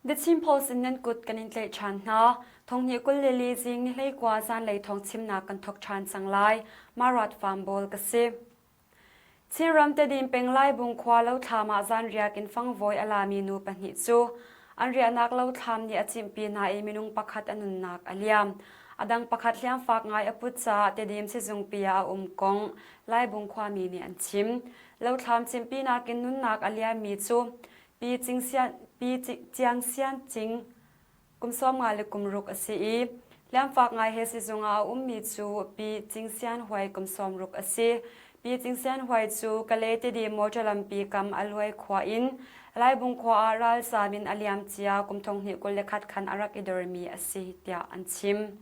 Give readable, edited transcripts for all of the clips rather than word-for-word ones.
The Chin Post in nan kut kan in tlaih ṭhan hna. Thonghnih 24 zing ni 19 zanlei thawng chimnak kan thawk ṭhan cang lai. Marat Farm Bawl ka si. Chinram Tedim peng Laibung khua lothlam ah zanriak in fangvawi a lami nu pahnih cu an riahnak lothlam nih a cimhpi hna i minung pakhat a nunnak a liam. A dang pakhat hliamfak ngai a put caah Tedim sizungpi ah a um kong Laibung khuami nih an chim. Lothlam cimhpinak in nunnak a liammi cu Pi Ciang Sian Cing kum 50 le kum ruk a si i hliamfak ngai he sizung ah a ummi cu Pi Cing Sian Huai kum 60 a si. Pi Cing Sian Huai cu Kalay Tedim motor lampi kam Aluai khua in Laibung khua ah ralzaam in a liam cia kum 2021 khan a rak i dormi a si tiah an chim.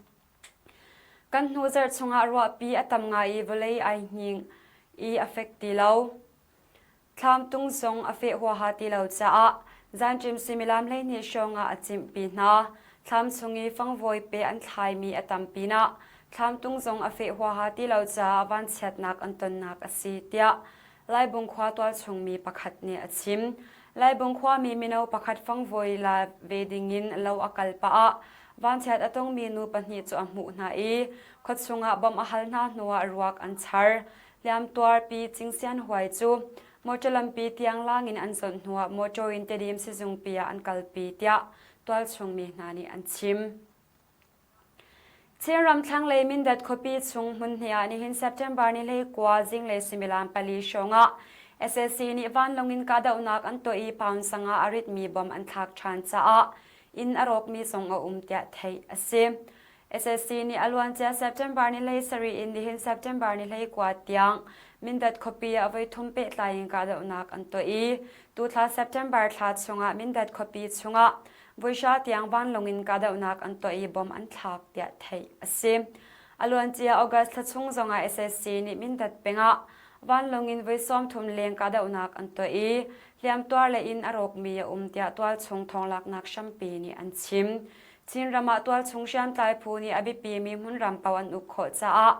Kan hnu zarh chungah ruahpi a tam ngai i vawlei ai hning i a fek ti lo. Thlamtung zong a feh huaha ti lo caah zanṭim suimilam 12 hrawng ah a cimhpi hna. Thlam chung i fangvawi pe an thlaimi a tam pinah thlamtung zong a feh huaha ti lo caah vanchiatnak an tonnak a si tiah Laibung khua tualchung mi pakhat nih a chim. Laibung khuami mino pakhat fangvawi la ve dingin lo a kal pah ah vanchiat a tongmi nu pahnih cu a hmuh hna i khuachung ah bawmh a hal hna hnuah ruak an char. Hliamtuar Pi Cing Sian Huai cu motor lampi tiang lang in an zawnh hnuah motor in Tedim sizungpi ah an kalpi tiah tualchung mi hna nih an chim. Chinram thlanglei Mindat khuapi chung hmunhnih ah nihin September ni 19 zinglei suimilam pali hrawng ah SAC nih vanlawng in kahdohnak an tuah i pound sanga a ritmi bom an thlak ṭhan caah inn a rawkmi zong a um tiah theih a si. SSC nih a luancia September ni 17 in nihin September ni 19 tiang Mindat khuapi ah voithum pehtlai in kahdohnak an tuah i tuthla September thla chungah Mindat khuapi chungah voihra tiang vanlawng in kahdohnak an tuah i bom an thlak tiah theih a si. A luancia August thla chung zongah SSC nih Mindat pengah vanlawng in voi 30 leng kahdohnak an tuah i hliamtuar le inn a rawkmi a um tiah tualchung thawnglaknak hrampi nih an chim. Chinram ah tualchung hriamtlai phu nih a biapimi hmunram paoh an uk khawh caah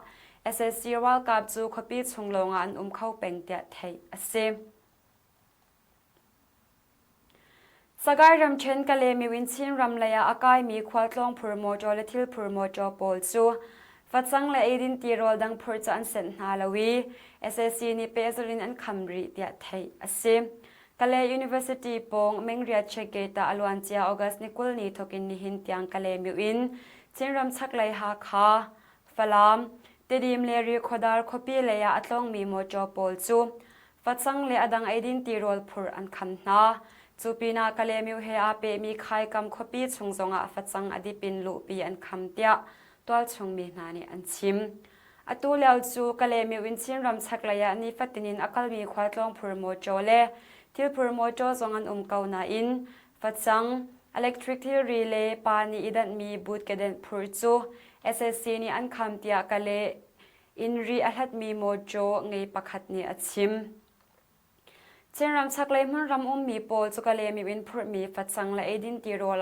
sac ralkap cu khuapi chung lawngah an um kho peng tiah theih a si. Sagaing ramṭhen Kalay in Chinram lei ah a kaimi khualtlawng phur mawṭaw le thil phur mawṭaw pawl cu facang le eidin tirawl dang phurh cu an senh hna lo i sac nih pehzulh in an kham rih tiah theih a si. Kalay University pawng Mengriat checkgate ah a luancia August ni 20 ni thawk in nihin tiang Kalaymyo in Chinram chaklei Hakha, Falam, Tedim le Rikhuadar khuapi lei ah a tlawngmi mawṭaw pawl cu facang le a dang eidin tirawl phurh an kham hna. Cu pinah Kalaymyo he aa pehmi Khaikam khuapi chung zongah facang a dip in luhpi an kham tiah tualchung mi hna nih an chim. Atu lio cu Kalaymyo in Chinram chaklei ah nifatin in a kalmi khualtlawng phur mawṭaw le thilphur mawṭaw zong an um ko nain facang, electric thilri le pa nih i danhmi boot kedenh phur cu sac nih an kham tiah Kalay in ri a hlatmi mawṭaw ngei pakhat nih a chim. Chinram chaklei hmunram ummi pawl cu Kalaymyo in phurhmi facang le eidin tirawl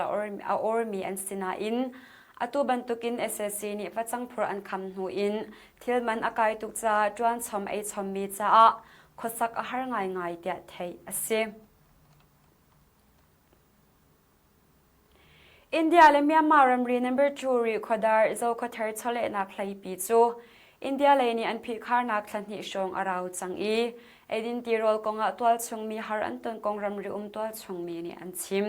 a ormi an si nain atu bantukin sac nih facang phurh an kham hnu in thil man a kai tuk caah ṭuanchom ei chommi caah khuasak a har ngaingai tiah theih a si. India le Myanmar ramri number 2 Rihkhawdar Zokhawthar chawlehnak hleipi cu India lei nih an phihkharnak thla hnih hrawng a rau cang i eidin tirawl kongah tualchung mi har an ton kong ramri um tualchung mi nih an chim.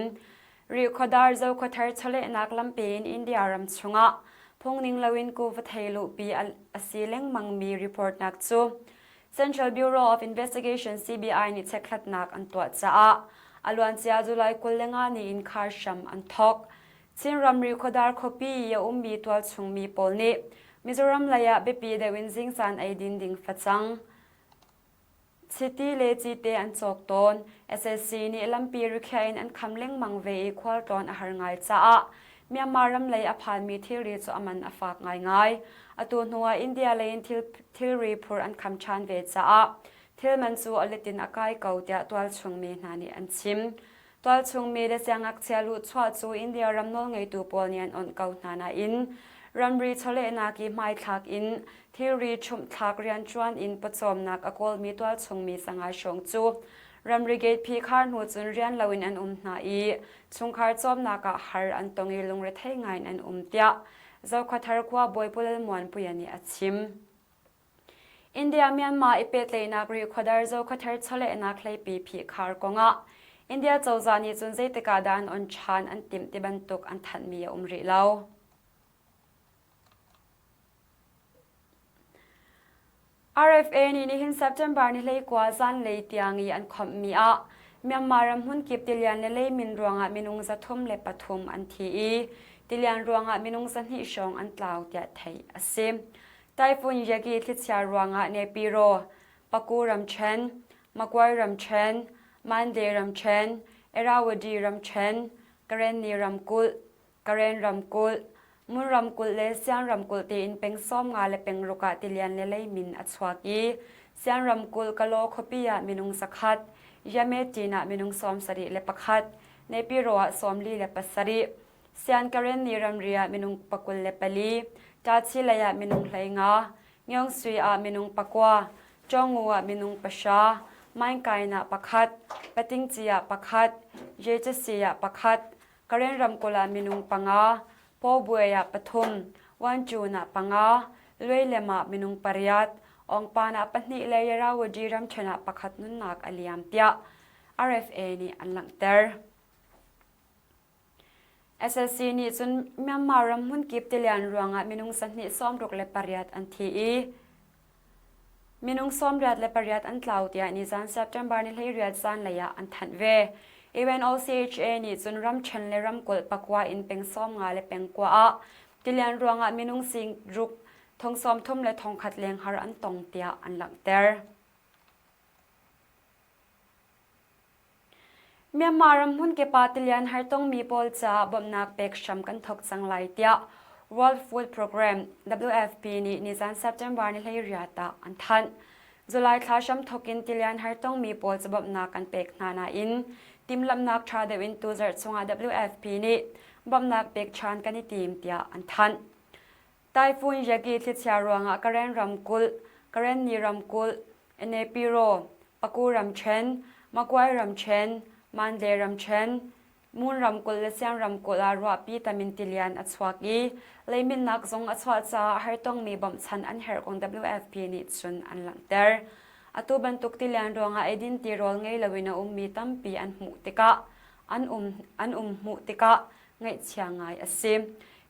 Rihkhawdar Zokhawthar chawlehnak lampi in India ram chungah phungning loin kuva thei luhpi a si lengmangmi reportnak cu Central Bureau of Investigation CBI nih chekhlatnak an tuah caah a luancia July 25 ni in khar hram an thawk. Chin ramri khuadar khuapi i a ummi tualchung mi pawl nih Mizoram lei ah biapi deuh in zingcaan eidin ding facang, chiti le cite an cawk tawn. Sac nih lampi rikhiah in an kham lengmang ve i khualtlawn a har ngai caah Myanmar ram lei a phanmi thilri cu a man a fak ngaingai. Atu hnuah India lei in thilri phur an kham ṭhan ve caah thil man cu a let in a kai ko tiah tualchung mi hna nih an chim. Tualchung mi le siangngakchia luhchuah cu India ram nawlngeitu pawl nih an awnh ko hna nain ramri chawlehnak i hmaithlak in thilri chumhthlak rianṭuan in pawcawmnak a kawlmi tualchung mi sangau hrawng cu. Ramri gate phihkhar hnu cun rian loin an um hna i chungkhar cawmnak ah har an tong i lungrethei ngaiin an um tiah Zokhawthar khua bawi Pu Lalmuanpuia nih a chim. India-Myanmar i pehtlaihnak rihkhuadar Zokhawthar chawlehnak hleipi phihkhar kongah India cozah nih cun zeitik ah dah an on ṭhan an timh ti bantuk an thanhmi a um rih lo. RFA nih nihin September ni 19 zanlei tiang i an khawmhmi ah Myanmar ram hmunkip tilian le leimin ruangah minung 303 an thi i tilian ruangah minung 200 hrawng an tlau tiah theih a si. Typhoon Yagi thlichia ruangah Nepiro, Paku ramṭhen, Magway ramṭhen, Mandalay ramṭhen, Irrawaddy ramṭhen, Karenni ramkulh, Karen ramkulh, Mun ramkulh le Sian ramkulh tiin peng 50 le peng ruk ah tilian le leimin a chuak i Sian ramkulh Kalaw khuapi ah minung zakhat, Yametin ah minung 71, Nepiro ah 47, Sian Karen nih ramri ah minung 24, Ṭachi lei ah minung 15, Ngiangsui ah minung pakua, Chawngu ah minung pahra, Mainkain ah pakhat, Patingci ah pakhat, Yecasi ah pakhat, Karen ramkulh ah minung panga, Pawbuai ah pathum, Wanchun ah panga, Luailem ah minung pariat, Awngpan ah pahnih le Yarawadi ramṭhen ah pakhat nunnak a liam tiah RFA nih an langhter. SSC nih cun Myanmar ram hmunkip tilian ruangah minung 268 an thi i minung 88 an tlau tiah nizan September ni 18 zanlei ah an thanh ve. UNOCHA nih cun ramṭhen le ramkulh pakua in peng 50 le peng kua ah tilian ruangah minung sing ruk thong 30 le thong khat leng har an tong tiah an langhter. Myanmar ram hmunkip ah tilian hartongmi pawl caah bawmhnak pek hram kan thawk cang lai tiah World Food Program WFP nih nizan September ni 18 ah an thanh. July thla hramthawk in tilian hartongmi pawl cu bawmhnak kan pek hna nain timhlamhnak ṭha deuh in tuzarh chungah WFP nih bawmhnak pek ṭhan kan i tim tiah an thanh. Typhoon Yagi thlichia ruangah Karen ramkulh, Karenni ramkulh, Enepiro, Paku ramṭhen, Magway ramṭhen, Mandalay ramṭhen, Mun ramkulh le Siang ramkulh ah ruahpi tam in tilian a chuak i leiminnak zong a chuah caah hartongmi bawmhchanh an herh kong WFP nih cun an langhter. Atu bantuk tilian ruangah eidin tirawl ngei loin a ummi tampi an hmuh tikah an um an um hmuh tikah ngaihchia ngai a si.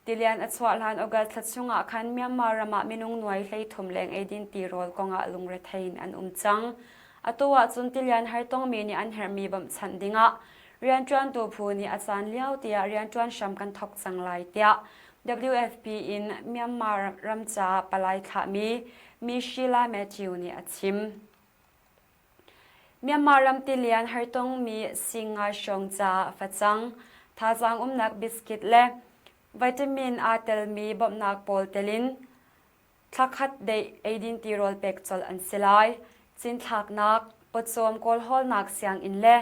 Tilian a chuah hlan August thla chungah khan Myanmar ram ah minung nuai 13 leng eidin tirawl kongah lungrethei in an um cang. Atu ahcun tilian hartongmi nih an herhmi bawmhchanh dingah rianṭuantu phu nih a caan lio tiah rianṭuan hram kan thawk cang lai tiah WFP in Myanmar ram caah palai thlahmi Mi Sheila Matthew nih a chim. Myanmar ram tilian hartongmi singa hrawng caah facang, thazaang umnak biscuit le vitamin aa telmi bawmhnak pawl telin thlakhat deih eidin tirawl pek colh an si lai. Cinthlaknak, pawcawm kawlhawlnak sianginn le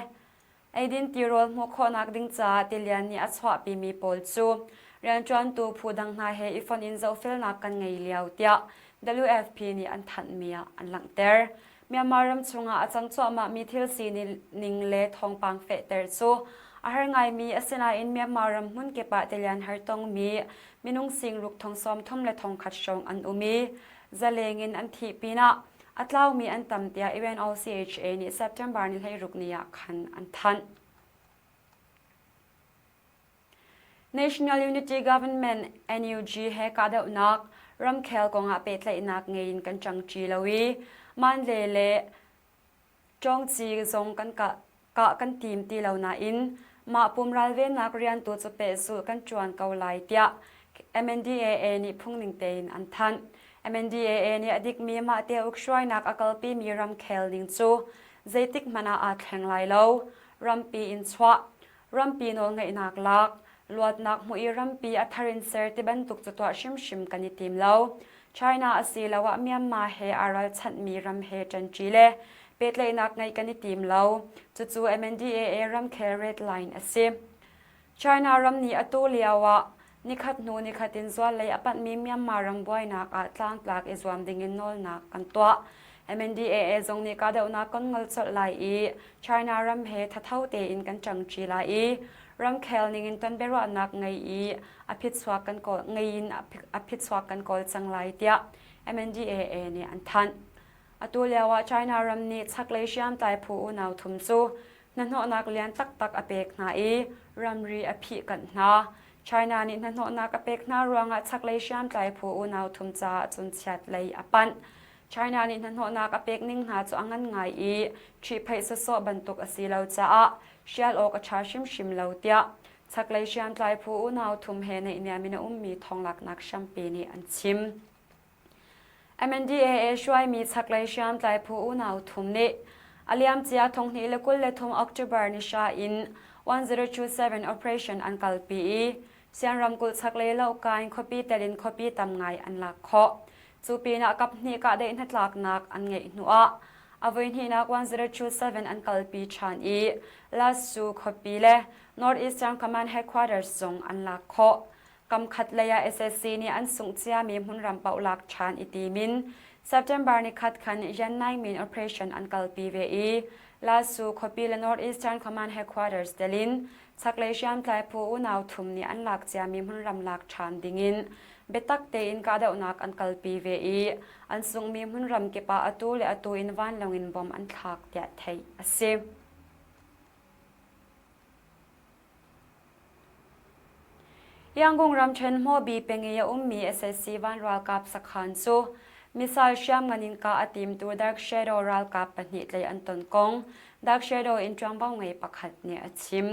Eidin tirawl hmuh khawhnak ding caah tilian nih a chuahpimi pawl cu rianṭuantu phu dang hna he i fonh in zohfelnak kan ngei lio tiah WFP nih an thanhmi ah an langhter. Myanmar ram chungah a cang cuahmahmi thil sining le thawngpang fehter cu a har ngaimi asinain Myanmar ram hmunkip ah tilian har tongmi minung singruk thong 30 le thong khat hrawng an um i zaleng in an thih pinah A tlaumi an tam tiah UNOCHA nih September ni 16 ni ah khan an thanh. National Unity Government NUG he kahdohnak ramkhel kongah pehtlaihnak ngei in kan ṭangṭi lo i Mandalay le Ṭawngci zong kan kah kah kan tim ti lo nain mah pum ralvennak rian tu cu pehzulh kan ṭuan ko lai tiah MNDAA nih phungning tein an thanh. MNDAA nih a dikmi mahte ukhruainak a kalpimi ramkhel ning cu zeitik hmanh ah aa thleng lai lo. Rampi in chuah, rampi nawlngeihnak lak, luatnak hmuh i rampi a thar in ser ti bantuk cu tuah hrimhrim kan i tim lo. China asiloah Myanmar he aa ralchanhmi ram he ṭanṭi le pehtlaihnak ngeih kan i tim lo. Cucu MNDAA ramkhel red line a si. China ram nih atu lio ah nikhat hnu nikhat in zual lei a panhmi Myanmar ram buainak ah tlangtlak i zuam dingin nawlnak kan tuah. MNDAA zong nih kahdohnak kan ngol colh lai i China ram he thatho tein kan ṭangṭi lai i ramkhel ningin ton biaruahnak ngei i a phichuak kan kawl ngei in a phichuak kan kawl cang lai tiah MNDAA nih an thanh. Atu lio ah China ram nih chaklei hriamtlai phu unau thum cu hnahnawhnak lian taktak a pek hna i ramri a phihkanh hna. China nih hnahnawhnak a pek hna ruangah chaklei hriamtlai phu unau thum caah cun chiat lei a panh. China nih hnahnawhnak a pek ning hna cu a ngan ngai i ṭhihphaih sawsawh bantuk a si lo caah hrial awk a ṭha hrimhrim lo tiah chaklei hriamtlai phu unau thum he naihniam in a ummi thawnglaknak hrampi nih an chim. MNDAA hruaimi chaklei hriamtlai phu unau thum nih a liamcia 2023 October ni hra in 1027 operation an kalpi i Sian ramkulh chaklei Lohkain khuapi tel in khuapi tam ngai an lak khawh. Cu pinah kaphnih kahdaih hnatlaknak an ngeih hnuah a voihnihnak 1027 an kalpi ṭhan i Lasu khuapi le North Eastern Command Headquarters zong an lak khawh. Kamkhat lei ah SSC nih an sungh ciami hmunram paoh lak ṭhan i tim in September nikhat khan Yan Min operation an kalpi ve i Lasu khuapi le North Eastern Command Headquarters tel in chaklei hriamtlai phu unau thum nih an lak ciami hmunram lak ṭhan dingin biatak tein kahdohnak an kalpi ve i an sunghmi hmunram kip ah atu le atu in vanlawng in bom an thlak tiah theih a si. Yangon ramṭhen Hmawbi peng i a ummi SSC van ralkap sakhan cu missile hriamngan in kah a timtu Dark Shadow ralkap pahnih tlaih an ton kong Dark Shadow in ṭuanvo ngei pakhat nih a chim.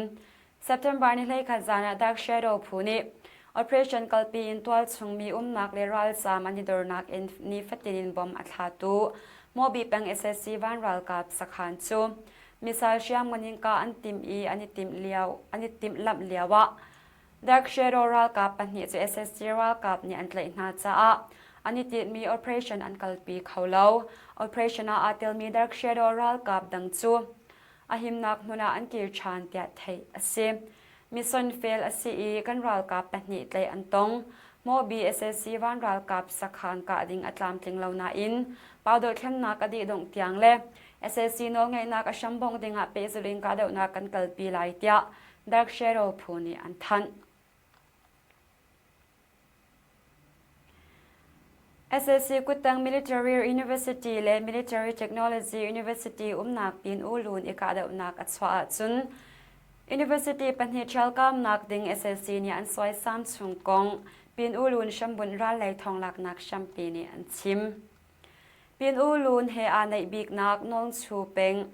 September ni 11 zan ah Dark Shadow phu nih operation kalpi in tualchung mi umnak le ralzaam an i dornak in nifatin in bom a thlatu Hmawbi peng SSC van ralkap sakhan cu Missile hriamngan in kah an timh i an i timh lio an i timhlamh lioah Dark Shadow ralkap pahnih cu SSG ralkap nih an tlaih hna caah an i tinhmi operation an kalpi kho lo. Operation ah aa telmi Dark Shadow ralkap dang cu a himnak hmun ah an kir ṭhan tiah theih a si. Mission fail a si i kan ralkap pahnih tlaih an tong. Hmawbi SAC van ralkap sakhan kah ding a tlamtling lo nain pau dohthlennak a dih dongh tiang le SAC nawlngeihnak a hrambongh dingah pehzulh in kahdohnak kan kalpi lai tiah Dark Shadow phu nih an thanh. SAC kuttang Military University le Military Technology University umnak pin Ulun i kahdohnak a chuah ahcun University pahnih ṭhialkamnak ding SAC nih an suaisam chung kong Pin Ulun hrambunh ral lei thawnglaknak hrampi nih an chim. Pin Ulun he aa naih biknak Nawngchu peng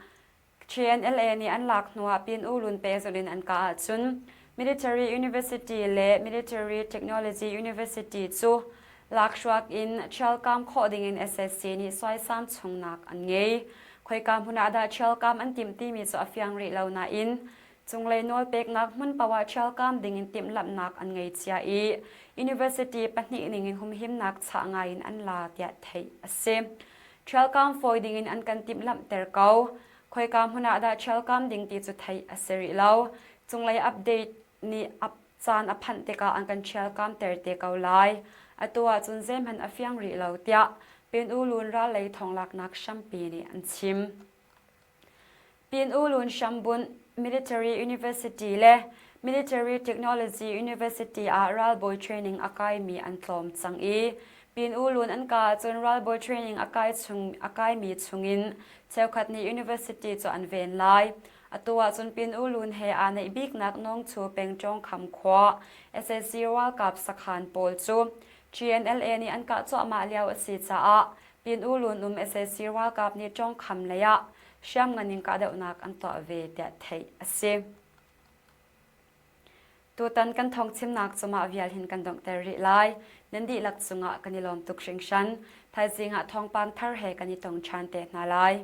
TNLA nih an lak hnuah Pin U Lun pehzulh in an kah ahcun Military University le Military Technology University cu lakhruak in ṭhialkam khawh dingin SSC nih suaisam chungnak an ngei. Khoika hmun ah dah ṭhialkam an timh timi cu a fiang rih lo nain cunglei nawlpeknak hmun paoh ah ṭhialkam dingin timhlamhnak an ngei cia i university pahnih ningin humhimnak chah ngaiin an la tiah theih a si. Ṭhialkam fawi dingin an kan timhlamhter ko. Khoika hmun ah dah ṭhialkam ding ti cu theih a si rih lo. Cunglei update nih a caan a phanh tikah an kan ṭhialkamter te ko lai. Atu ahcun zeihmanh a fiang rih lo tiah Pin U Lun ral lei thawnglaknak hrampi nih an chim. Pin U Lun hrambunh Military University le Military Technology University ah ralbawi training a kaimi an tlawm cang i Pin U Lun an ka ahcun ralbawi training a kai chung a kaimi chungin cheukhat nih university cu an ven lai. Atu ahcun Pin U Lun he aa naih biknak Nawngchu pengṭawng kham khua SAC ralkap sakhan pawl cu GNLA nih an kah cuahmah lio a si caah Pin U Lun um sac ralkap nih Ṭawngkham lei ah hriamngan in kahdohnak an tuah ve tiah theih a si. Tutan kan thawngchimnak cu mah vial hin kan donghter rih lai. Nan dihlak cungah kan i lawm tuk hringhran. Thaizing ah thawngpang thar he kan i tong ṭhan te hna lai.